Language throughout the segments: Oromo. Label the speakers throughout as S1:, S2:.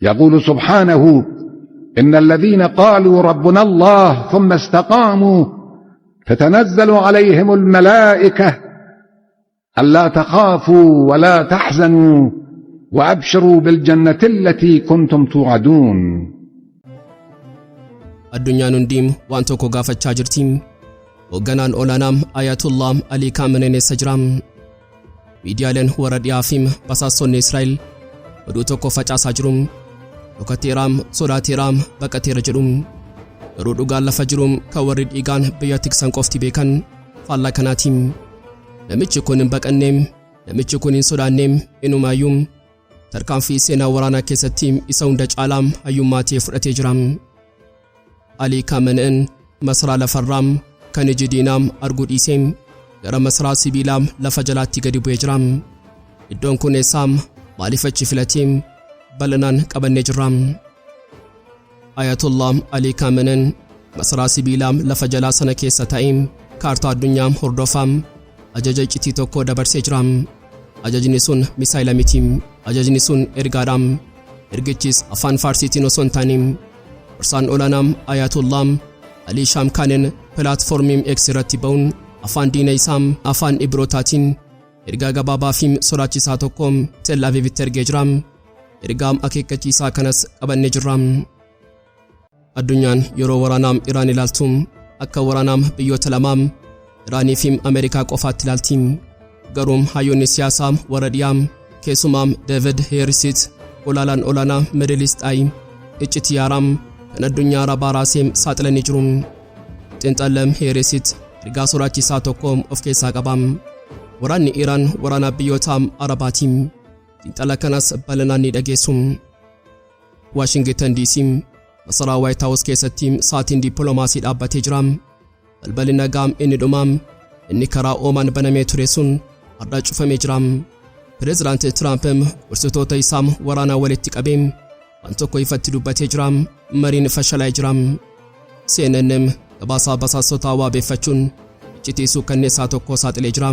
S1: يقول سبحانه: إن الذين قالوا ربنا الله ثم استقاموا تتنزل عليهم الملائكة ألا تخافوا ولا تحزنوا وأبشروا بالجنة التي كنتم توعدون.
S2: Addunyaan hundiim waan tokko gaafachaa jirti. Hoogganaan olaanaam Ayatullah Alii Kaameneen eessa jira? Miidiyaaleen warra dhiyaafiim basaastonni Israa'el oduu tokko facaasaa jiru. Dhokateeraam, sodaateeraam, baqateera jedhu. Garuu dhugaan lafa jiru kan warri dhiigaan biyya tiksan qofti beekan faallaa kanaatiin. Namichi kun hin baqanneem, namichi kun hin sodaanneem, inumaayyuu tarkaanfii seenaa waraanaa keessatti isa hunda caalaam hayyummaa ta'e fudhatee jira. Alii Kaameneen masaraa lafarraam kan iji diinaam arguu dhiiseem gara masaraa sibiilaam lafa jalaatti gadi bu'ee jira. Iddoon kun eessaam, maaliif achi filateem, bal'inaan qabannee jirra. Ayatollah Alii Kaameneen masaraa sibiilaam lafa jalaa sana keessa taa'eem kaartaa addunyaam hordofaam ajaja iccitii tokko dabarsee jira. Ajajni sun misaayila miti. Ajajni sun ergaadhaam. Ergichis afaan Faarsiitiin osoo hin taane, gorsaan olaanaam Ayatollah Alii Shaamkaaniin pilaatfoormiin X irratti ba'uun afaan diina isaam afaan Ibrootaatiin ergaa gabaabaa fi sodaachisaa tokko Tel Avivitti ergee jira. Ergaam akeekkachiisaa kanas qabannee jirra. Addunyaan yeroo waraanaam Iraan ilaaltu akka waraanaam biyyoota lamaam Iraanii fi Ameerikaa qofaatti ilaalti. Garuu hayyoonni siyaasaa warra dhiyaam, keessumaam David Heersit, olaalaan olaanaa Middle East Eye, iccitii haaraam kan addunyaa Arabaa raasee saaxilanii jiru. Xiinxallam Heerisit ergaa sodaachisaa tokko of keessaa qaba. Waraanni Iraan waraana biyyoota Arabaati. Xiinxala kanas bal'inaan ni dhageessu. Waashingtan DC, masaraa White House keessatti sa'aatiin dippiloomaasii dhaabbatee jira. Balballi nagaa inni dhumaam inni karaa Oomaan banamee ture sun har'a cufamee jira. Pireezidaanti Tiraamp gorsitoota isaa waraanaa walitti qabee waan tokko ifatti dubbatee jira. Mariin fashalaa'ee jira. CNN gabaasaa basaastotaa waabeeffachuun iccitii suukanneessaa tokko saaxilee jira.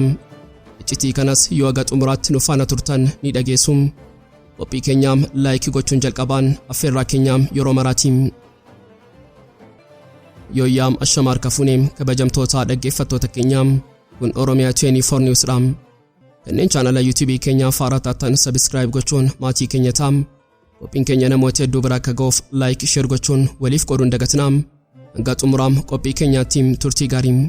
S2: Iccitii kanas yoo haga xumuraatti nu faana turtan ni dhageessu. Qophii keenyaam like gochuun jalqabaan affeerraa keenyaam yeroo maraatiin. Yooyyaam, ashama harka fuunee, kabajamtoota dhaggeeffattoota keenyaam, kun Oromiyaa 24 News dha. Kanneen chaanala YouTube keenyaa faaraa taatan subscribe gochuun maatii keenya taam. Qophiin keenya namoota hedduu bira akka ga'uuf like, share gochuun waliif qooduun dagatinaa. Hanga xumuraam qophii keenyaatti turtii gaarii.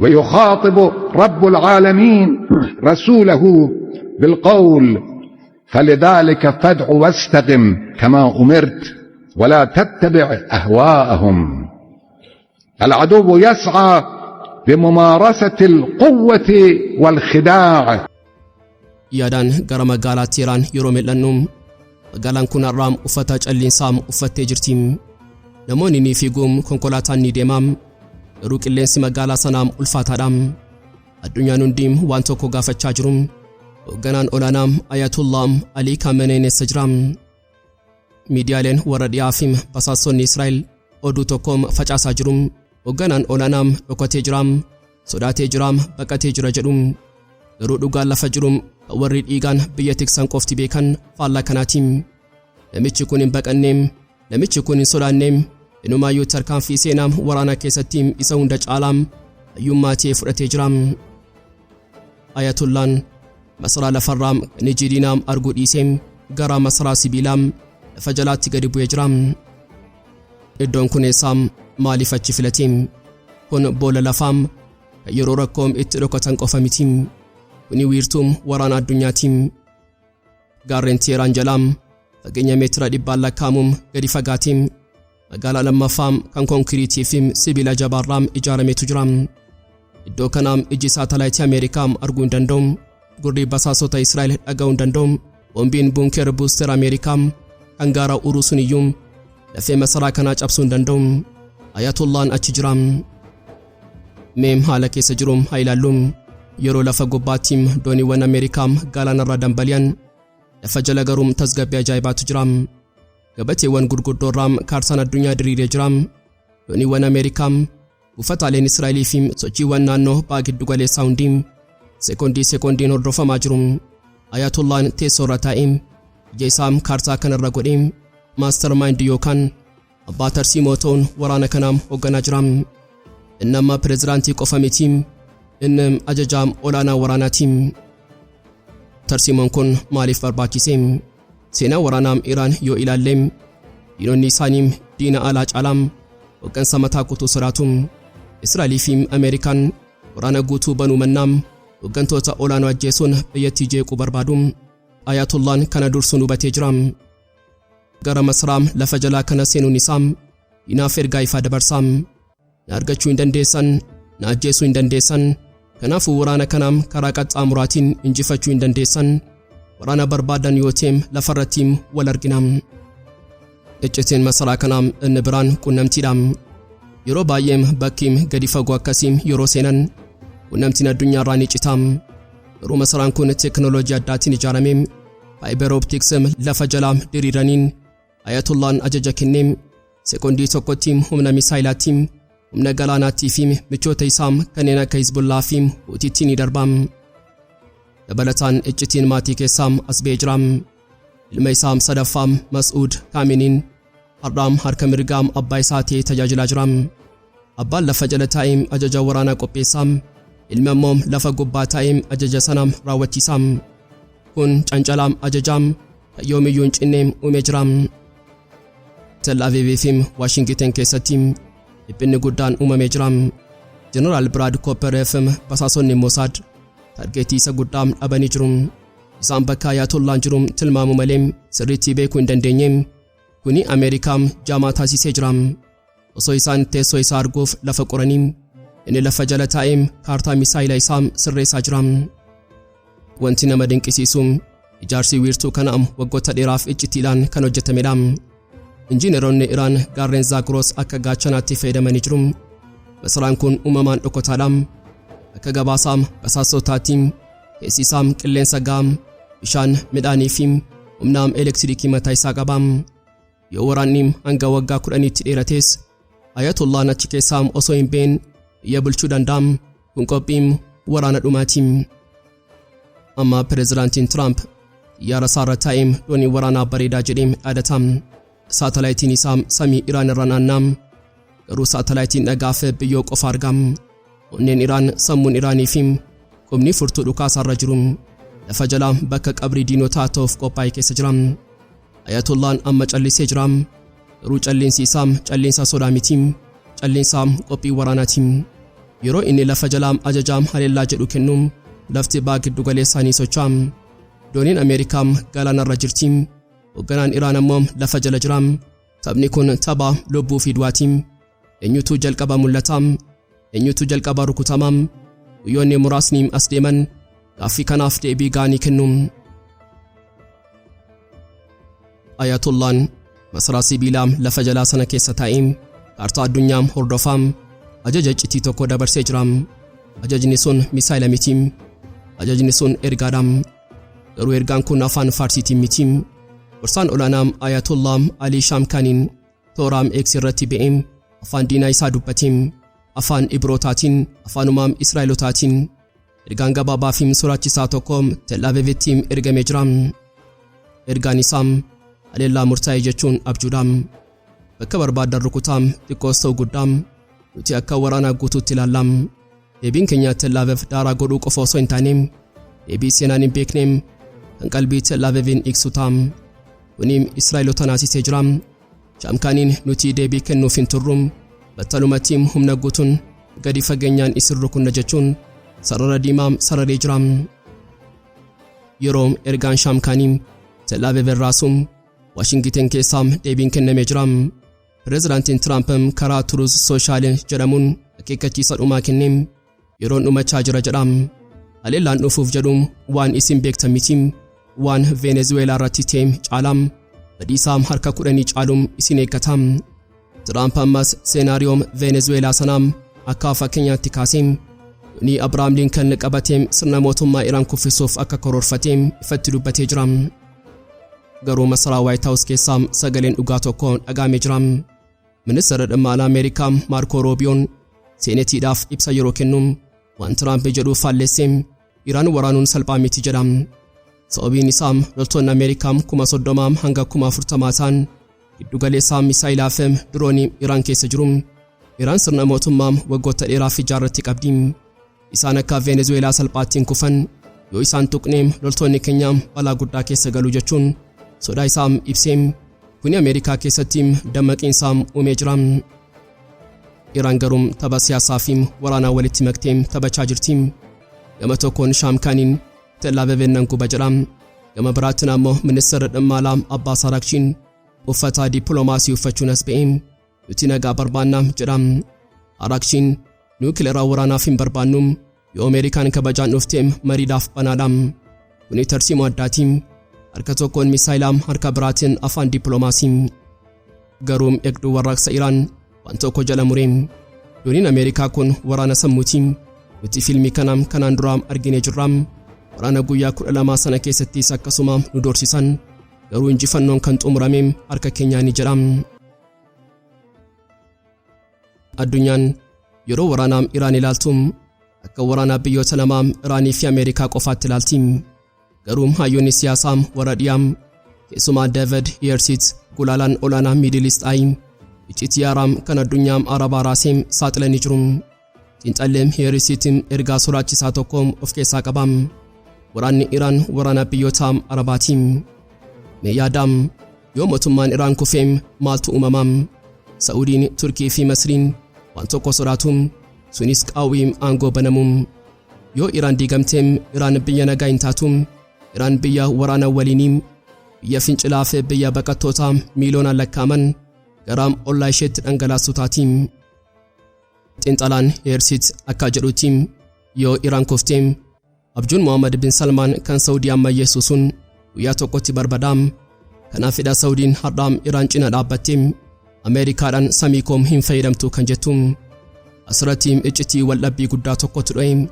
S1: ويخاطب رب العالمين رسوله بالقول: فلذلك فادع واستقم كما أمرت ولا تتبع أهواءهم. العدو يسعى بممارسة القوة والخداع.
S2: Yaadaan gara magaalaa Teeraan yeroo mil'annu, magaalaan kun har'aam uffata calliinsaam uffattee jirti. Namoonni ni fiiguum, konkolaataan ni deemaam, garuu qilleensi magaalaa sanaam ulfaataadha. Addunyaan hundiim waan tokko gaafachaa jiru. Hoogganaan olaanaam Ayatullah Alii Kaameneen eessa jira? Miidiyaaleen warra dhiyaafim basaastonni Israa'el oduu tokkoom facaasaa jiru. Hoogganaan olaanaam dhokatee jiraam, sodaatee jiraam, baqatee jira jedhu. Garuu dhugaan lafa jiru kan warri dhiigaan biyya tiksan qofti beekan faallaa kanaatiin. Namichi kun hin baqanneem, namichi kun hin sodaanneem, inumaayyuu tarkaanfii seenaa waraanaa keessatti isa hunda caalaam hayyummaa ta'e fudhatee jira. Ayatollaan masaraa lafarraam kan iji diinaam arguu dhiiseem gara masaraa sibiilaam lafa jalaatti gadi bu'ee jira. Iddoon kun eessaam, maaliif achi filateem? Kun boolla lafaam kan yeroo rakkoom itti dhokatan qofa miti. Kuni wiirtuum waraana addunyaatiin. Gaarreen Teeraan jalaam fageenya meetira 100n lakkaa'amuun gadi fagaateem magaalaa lammaffaam kan konkiriitii fi sibiila jabaarraam ijaarametu jira. Iddoo kanaam iji saatalaayitii Ameerikaam arguu hin danda'u. Gurri basaasota Israa'el dhaga'uu hin danda'u. Boombiin bunker buster Ameerikaam kan gaara uruu sun iyyuu lafee masaraa kanaa cabsuu hin danda'u. Ayatollaan achi jira. Meem haala keessa jiru haa ilaallu. Yeroo lafa gubbaatti dooniiwwan Ameerikaam galaanarra dambali'an, lafa jala garuu tasgabbii ajaa'ibaatu jira. Gabateewwan gurguddoo kaartaan addunyaa diriiree jira. Dooniiwwan Ameerikaa, buufataaleen Israa'elii fi sochiiwwan naannoo baha giddu galeessaa hundi sekoondii sekoondiin hordofamaa jiru. Ayatollaan teessoo irra taa'ee ija isaa kaartaa kanarra godhee mastermind yookaan abbaa tarsiimoo ta'uun waraana kanaa hoogganaa jira. Inni amma pireezidaantii qofa miti, inni ajajaa olaanaa waraanaati. Tarsiimoon kun maaliif barbaachise? Seenaa waraanaa Iraan yoo ilaalle, diinonni isaanii diina alaa caalaa hooggansa mataa guutuu sodaatu. Israa'elii fi Ameerikaan waraana guutuu banuu mannaa hooggantoota olaanoo ajjeesuun biyyattii jeequu barbaadu. Ayatollaan kana dursuun hubatee jira. Gara masaraa lafa jalaa kana seenuun isaa diinaaf ergaa ifaa dabarsa. Na argachuu hin dandeessan, na ajjeesuu hin dandeessan. Kanaafuu waraana kana karaa qaxxaamuraatiin injifachuu hin dandeessan. Waraana barbaadan yoo ta'e lafarratti wal argina. Iccitiin masaraa kanaa inni biraan qunnamtiidha. Yeroo baay'ee bakki gadi fagoo akkasii yeroo seenan qunnamtiin addunyaarraa ni cita. Garuu masaraan kun teekinooloojii addaatiin ijaarame, fiber optics lafa jalaa diriiraniin Ayatollaan ajaja kennee sekoondii tokkotti humna misaayilaatti, humna galaanaattii fi michoota isaa kanneen akka Hizbullaa fi Huutiitti ni darba. Dabalataan iccitiin maatii keessaa as ba'ee jira. Ilma isaa sadaffaa Mas'uud Kaaminiin har'aam harka mirgaa abbaa isaa ta'ee tajaajilaa jira. Abbaan lafa jala taa'ee ajaja waraanaa qopheessaa, ilmi ammoo lafa gubbaa taa'ee ajaja sana raawwachiisa. Kun cancalaa ajajaa kan yoomiyyuu hin cinne uumee jira. Tel Aviv fi Waashingiten keessatti dhiphinni guddaan uumamee jira. Jeneraal Biraad Koopper fi basaasonni Mossad targeetii isa guddaa dhabanii jiru. Isaan bakka Ayatollaan jiru tilmaamu malee sirriitti beekuu hin dandeenye. Kuni Ameerikaa jaamaa taasisee jira. Osoo isaan teessoo isaa arguuf lafa qoranii, inni lafa jala taa'ee kaartaa misaayila isaa sirreessaa jira. Wanti nama dinqisiisu, ijaarsi wiirtuu kanaa waggoota dheeraaf iccitiidhaan kan hojjetamedha. Injiineroonni Iraan gaarreen Zaagroos akka gaachanaatti fayyadamanii jiru. Masaraan kun uumamaan dhokataadha. Akka gabaasaa basaasotaatti keessi isaa qilleensa gahaa, bishaan, midhaanii fi humna elektiriikii mataa isaa qaba. Yoo waraanni hanga waggaa 10tti dheerates, Ayatollaan achi keessaa osoo hin been biyya bulchuu danda'a. Kun qophii waraana dhumaati. Amma pireezidaantiin Tiraamp xiyyaara isaarra taa'ee doonii waraanaa bareedaa jedhee dhaadata. Saatalaayitiin isaa samii Iraan irra naanna'a. Garuu saatalaayitiin dhagaaf biyyoo qofa arga. Onneen Iraan, sammuun Iraanii fi qubni furtuu dhukaasaarra jiru lafa jalaa bakka qabrii diinotaa ta'uuf qophaa'e keessa jira. Ayatollaan amma callisee jira. Garuu calliinsi isaa calliinsa sodaa miti. Calliinsa qophii waraanaati. Yeroo inni lafa jalaa ajajaa haleellaa jedhu kennu, lafti baha giddu galeessaa ni socho'a. Dooniin Ameerikaa galaanarra jirti. Hoogganaan Iraan ammoo lafa jala jira. Taphni kun tapha lubbuu fi du'aati. Eenyutu jalqaba mul'ata? Eenyutu jalqaba rukutama? Guyyoonni muraasni as deeman gaaffii kanaaf deebii gaanii kennu. Ayatollaan masaraa sibiilaa lafa jalaa sana keessa taa'ee kaartaa addunyaa hordofaa ajaja iccitii tokko dabarsee jira. Ajajni sun misaayila miti. Ajajni sun ergaadha. Garuu ergaan kun afaan Faarsiitiin miti. Gorsaan olaanaa Ayatollah Alii Shaamkaaniin toora X irratti ba'ee afaan diinaa isaa dubbate. Afaan Ibrootaatiin, afaanumaa Israa'elotaatiin ergaan gabaabaa fi sodaachisaa tokko Tel Avivitti ergamee jira. Ergaan isaa haleellaa murtaa'e jechuun abjuudha. Bakka barbaadan rukutaa, xiqqoos ta'u guddaa, nuti akka waraanaa guutuutti ilaalla. Deebiin keenya Tel Aviv daaraa godhuu qofa osoo hin taane, deebii seenaan hin beekne kan qalbii Tel Aviviin dhiigsu ta'a. Kuni Israa'elota naasisee jira. Shaamkaaniin nuti deebii kennuuf hin turru. Battalumatti humna guutuun gadi fageenyaan isin rukunna jechuun sarara diimaa sararee jira. Yeroo ergaan Shaamkaanii Tel Aviv irraa sun, Waashingiten keessaa deebiin kennamee jira. Pireezidaantiin Tiraamp karaa Truth Social jedhamuun akeekkachiisa dhumaa kennee, yeroon dhumachaa jira jedha. Haleellaan dhufuuf jedhu waan isin beektan miti. Waan Venezuweelaa irratti ta'e caalaa badiisaa harka 10 caaluun isin eeggata. Tiraamp ammas scenario Venezuweelaa sanaa akka fakkeenyaatti kaasee, doonii Abrahaam Lincoln qabatee sirna mootummaa Iraan kuffisuuf akka karoorfatee ifatti dubbatee jira. Garuu masaraa Waayit Haawus keessaa sagaleen dhugaa tokko dhaga'amee jira. Ministeera dhimma alaa Ameerikaa Maarkoo Roobiyoon seenetiidhaaf ibsa yeroo kennu waan Tiraamp jedhu faalleessee Iraan waraanuun salphaa miti jedha. Sababiin isaa loltoonni Ameerikaa 30,000 hanga 40,000 ta'an giddu galeessaa misaayilaa fi diroonii Iraan keessa jiru. Iraan sirna mootummaa waggoota dheeraaf ijaarratti qabdi. Isaan akka Venezuelaa salphaatti hin kufan, yoo isaan tuqne loltoonni keenya balaa guddaa keessa galu jechuun sodaa isaa ibsee, kuni Ameerikaa keessatti dammaqiinsa uumee jira. Iraan garuu tapha siyaasaa fi waraanaa walitti maktee taphachaa jirti. Gama tokkoon Shaamkaaniin Tel Aviv nan guba jedha. Gama biraatiin ammoo ministeerri dhimma alaa Abbaas Araakchiin uffata dippiloomaasii uffachuun as ba'ee nuti nagaa barbaanna jedha. Araakchiin niwukileeraa waraanaaf hin barbaannu, yoo Ameerikaan kabajaan dhufte mariidhaaf banaadha. Kuni tarsiimoo addaati. Harka tokkoon misaayilaa, harka biraatiin afaan dippiloomaasii. Garuu eegduu warraaqsa Iraan waan tokko jala muree, dooniin Ameerikaa kun waraana sammuuti. Nuti fiilmii kana kanaan dura arginee jirra. Waraana guyyaa 12 sana keessattis akkasuma nu doorsisan. Garuu injifannoon kan xumurame harka keenyaa ni jedha. Addunyaan yeroo waraana Iraan ilaaltu akka waraana biyyoota lamaa Iraanii fi Ameerikaa qofaatti ilaalti. Garuu hayyoonni siyaasaa warra dhiyaa, keessumaa David Heersit, gulaalaan olaanaa Middle East Eye, iccitii haaraa kan addunyaa Arabaa raasee saaxilanii jiru. Xiinxalleen Heersit ergaa sodaachisaa tokko of keessaa qaba. Waraanni Iraan waraana biyyoota Arabaati. Mee yaadaam, yoo mootummaan Iraan kufee maaltu uumama? Saa'udiin, Turkii fi Masriin waan tokko sodaatu, sunis qaawwii aangoo banamu. Yoo Iraan diigamtee, Iraan biyya nagaa hin taatu. Iraan biyya waraana waliinii, biyya fincilaa fi biyya baqattoota miiliyoonaan lakkaa'aman gara ollaa isheetti dhangalaasu taati. Xiinxalaan Heersit akka jedhutti, yoo Iraan kuftee abjuun Muhammad bin Salmaan kan Saawudii ammayyeessu sun guyyaa tokkotti barbadaam. Kanaafidha Saawudiin har'aa Iraan cina dhaabbattee Ameerikaadhaan samii koom hin fayyadamtu kan jettu. Asirratti iccitii waldhabbii guddaa tokkotu dho'e.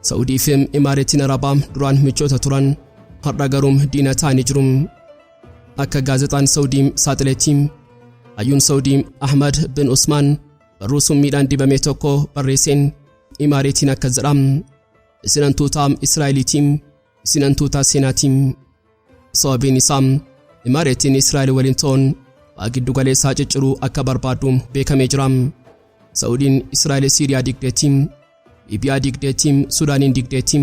S2: Saawudii fi Imaareetiin Arabaa duraan michoota turan har'a garuu diina ta'anii jiru. Akka gaazexaan Saawudii saaxiletti, hayyuun Saawudii Ahmad bin Usmaan barruu summiidhaan dibame tokko barreesseen Imaareetiin akkas jedha: "Isin hantuuta Israa'eliitiin, isin hantuuta seenaatiin." Sababiin isaa Imaareetiin Israa'el waliin ta'uun ba'a giddu galeessaa cicciruu akka barbaaddu beekamee jira. Saa'udiin Israa'el Siiriyaa diigdeetti, Liibiyaa diigdeetti, Sudaaniin diigdeetti,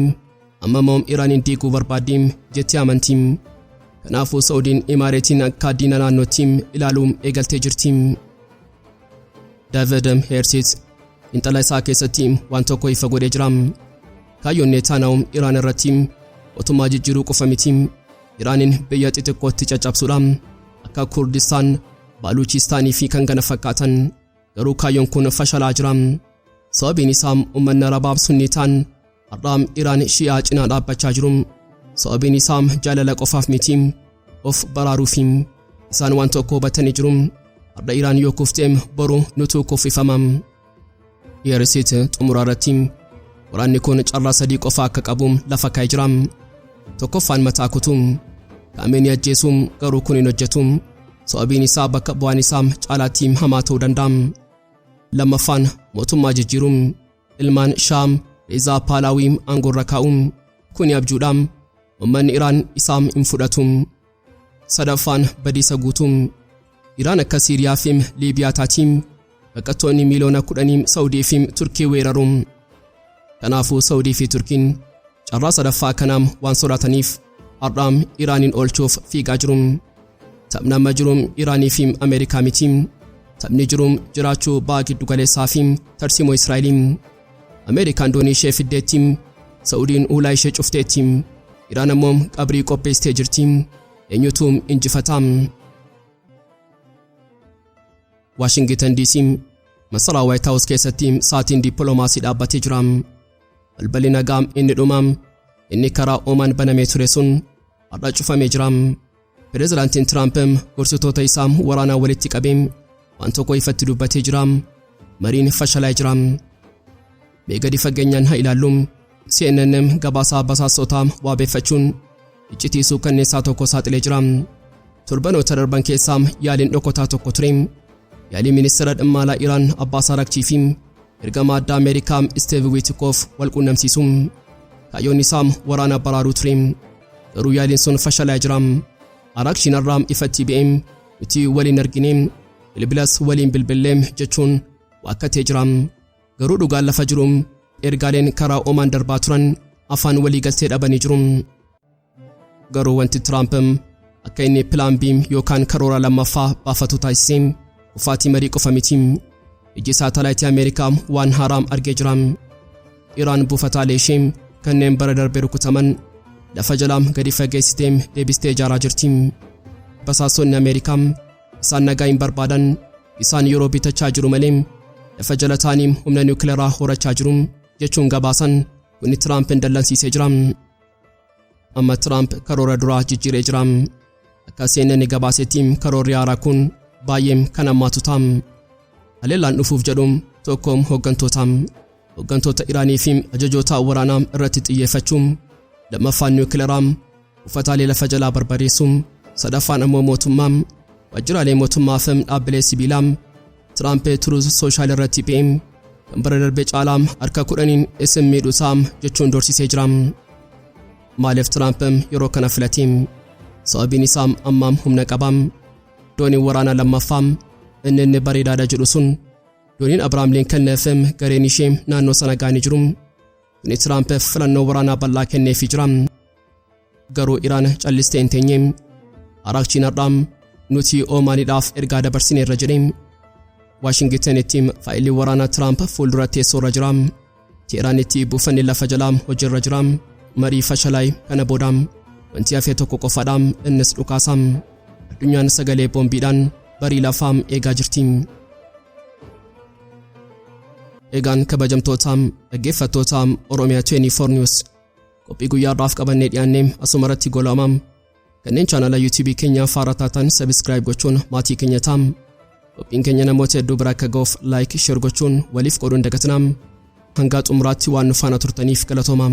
S2: amma immoo Iraaniin diiguu barbaaddi jettee amanti. Kanaafuu Saa'udiin Imaareetiin akka diina naannootti ilaaluu eegaltee jirti. David Heersit xiinxala isaa keessatti waan tokko ifa godhee jira. Kaayyoon Netanyahu Iraan irratti mootummaa jijjiiruu qofa miti. Iraaniin biyya xixiqqootti caccabsuudha. Akka Kurdistaan, Baaluchistaanii fi kan kana fakkaatan. Garuu kaayyoon kun fashalaa jira. Sababiin isaa uummanni Arabaa Sunnii ta'an har'a Iraan Shi'aa cinaa dhaabbachaa jiru. Sababiin isaa jaalala qofaaf miti, of baraaruufi. Isaan waan tokko hubatanii jiru. Har'a Iraan yoo kuftee boru nutu kuffifama. Heersit xumura irratti waraanni kun carraa sadii qofa akka qabu lafa kaa'ee jira. Tokkoffaan mataa kutuu, Kaameenii ajjeesuu, garuu kun hin hojjetu. Sababiin isaa bakka bu'aan isaa caalaatti hamaa ta'uu danda'a. Lammaffaan mootummaa jijjiiruu, ilmaan Shaam Reezaa Paalaawii aangoorra kaa'u. Kuni abjuudha. Uummanni Iraan isaa hin fudhatu. Sadaffaan badiisa guutuu. Iraan akka Siiriyaa fi Liibiyaa taati. Baqattoonni miiliyoona 10 Saawudii fi Turkii weeraru. Kanaafuu Saawudii fi Turkiin carraa sadaffaa kanaa waan sodaataniif har'a Iraaniin oolchuuf fiigaa jiru. Taphni amma jiru Iraanii fi Ameerikaa miti. Taphni jiru jiraachuu ba'a giddu galeessaa fi tarsiimoo Israa'elii. Ameerikaan doonii ishee fiddeetti. Saa'udiin ulaa ishee cufteetti. Iraan ammoo qabrii qopheessitee jirti. Eenyutu injifata? Waashingitan DC, masaraa Waayit Haawus keessatti sa'aatiin dippiloomaasii dhaabbatee jira. Balballi nagaa inni dhumaa, inni karaa Oomaan banamee ture sun, har'a cufamee jira. Pireezidaantiin Tiraamp gorsitoota isaa waraanaa walitti qabee waan tokko ifatti dubbatee jira. Mariin fashalaa'ee jira. Mee gadi fageenyaan haa ilaallu. CNN gabaasaa basaasotaa waabeeffachuun iccitii suukanneessaa tokko saaxilee jira. Torbanoota darban keessaa yaaliin dhokotaa tokko ture. Yaalii ministeera dhimma alaa Iraan Abbaas Araakchii fi ergama addaa Ameerikaa Steve Witkoff wal quunnamsiisu. Kaayyoon isaa waraana baraaruu ture. Garuu yaaliin sun fashalaa jira. Araakchiin irraa ifatti ba'ee nuti waliin argine, bilbilas waliin bilbillee jechuun waakkatee jira. Garuu dhugaan lafa jiru ergaaleen karaa Omaan darbaa turan afaan walii galtee dhabanii jiru. Garuu wanti Tiraamp akka inni plan B yookaan karoora lammaffaa baafatu taasise kufaatii marii qofa miti. Iji saatalaayitii Ameerikaa waan haaraam argee jira. Iraan buufataalee ishee kanneen bara darbe rukutaman lafa jalaa gadi fageessitee deebistee ijaaraa jirti. Basaasonni Ameerikaa isaan nagaa hin barbaadan, isaan yeroo bitachaa jiru malee lafa jala taanii humna niwukileeraa horachaa jiru jechuun gabaasan. Kuni Tiraamp dallansiisee jira. Amma Tiraamp karoora duraa jijjiiree jira. Akka CNN gabaasetti karoorri haaraa kun baay'ee kan hammaatu ta'a. Haleellaan dhufuuf jedhu tokko hooggantoota Iraanii fi ajajoota waraanaa irratti xiyyeeffachuu, lammaffaan niwukileeraa buufataalee lafa jalaa barbadeessuu, sadaffaan ammoo mootummaa, waajjiraalee mootummaa fi dhaabbilee sibiilaa. Tiraamp Truth Social irratti ba'ee kan bara darbe caalaa harka 10n isin miidhuusaa jechuun doorsisee jira. Maaliif Tiraamp yeroo kana filate? Sababiin isaa ammaam humna qaba. Dooniin waraanaa lammaffaa inni bareedaadha jedhu sun, dooniin Abrahaam Lincoln fi gareen ishee naannoo sana ga'anii jiru. Kuni Tiraamp filannoo waraanaa bal'aa kenneefii jira. Garuu Iraan callistee hin teenye. Araakchiin har'aa nuti Oomaaniidhaaf ergaa dabarsineerra jedhe. Waashingitanitti faayilii waraanaa Tiraamp fuuldura teessoorra jira. Teeraanitti buufanni lafa jalaa hojiirra jira. Marii fashalaay kana booda wanti hafee tokko qofaadha, innis dhukaasa. Addunyaan sagalee boombiidhaan barii lafaa eegaa jirti. Egaan kabajamtoota dhaggeeffattoota Oromiyaa 24 News, qophii guyyaa har'aaf qabannee dhiyaannee asuma irratti goolabama. Kanneen chaanala YouTube keenya faara taatan subscribe gochuun maatii keenya ta'a. Qophiin keenya namoota hedduu bira akka ga'uuf like, share gochuun waliif qooduun dagatinaa. Hanga xumuraatti waan nu faana turtaniif galatooma.